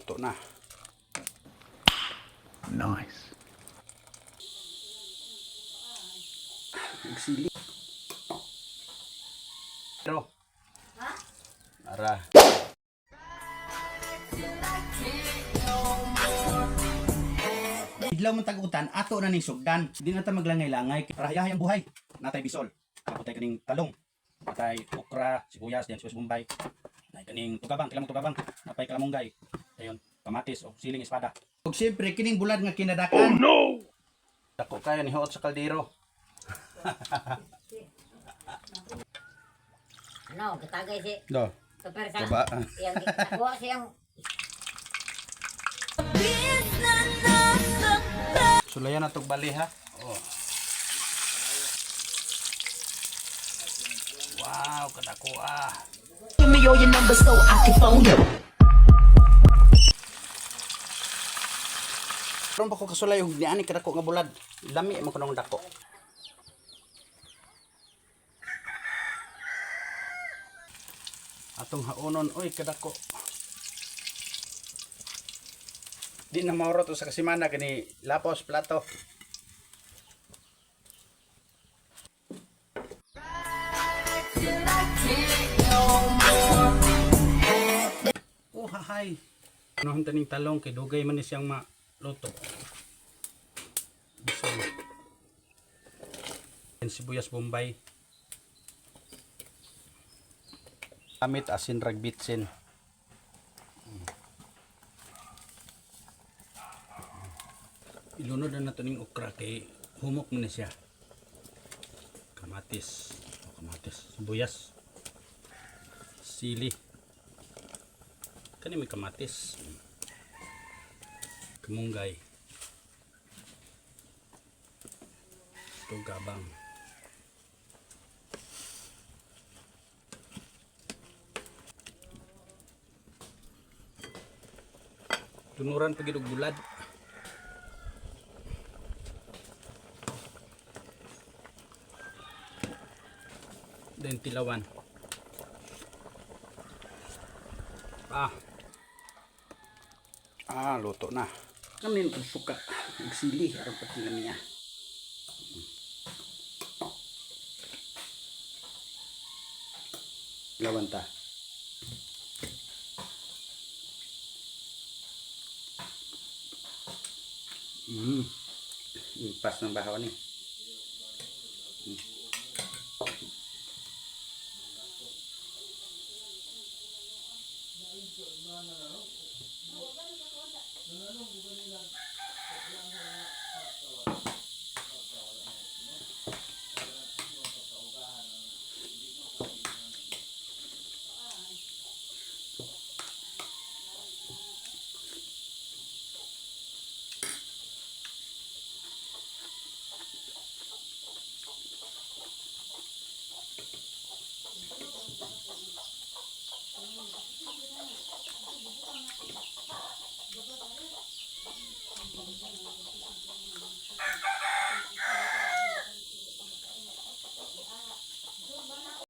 Luto na. Nice. Sili. Pero. Ara. Idlaw man tag-utan, ato na ning sugdan. Di na ta maglangay-langay. Rahayahay ang buhay. Natay bisol. Naputay kaning talong. Natay okra, sibuyas, diyan sibuyas bombay. Nay kaning tugabang, kilamong tugabang. Napay kalamunggay. Ayon, kamatis o siling espada. Ug siyempre kining bulad nga kinadakan. Oh no. Dako kayo ni huot sa kaldero. Ano, kitagay si Do. Super sa Baba. iyang nakuha siyang Sulayan na tog bali ha. Oh. Wow, kadako ah. Give me all your numbers so I can phone you. Karon pa ko kasulay og niani kadako nga bulad. Lami man kunong dako. Atong haonon oy kadako. Di na maurot usa ka semana kini lapos plato. Oh, hahay. Ano ang taning talong kay dugay man ni siyang maluto. Busog. Yan sibuyas bombay. Gamit asin ragbitsin. Ilunod na nato ning okra kay humok man ni siya. Kamatis. O, kamatis. Sibuyas. Sili. Kani may kamatis. Kamunggay. Tugabang. Tunuran pagid og bulad. Then tilawan. Ah. Ah, luto na. Kamin ang suka. Nagsili aron pagkila niya. Lawan ta. Mm. Pas ng bahaw ni.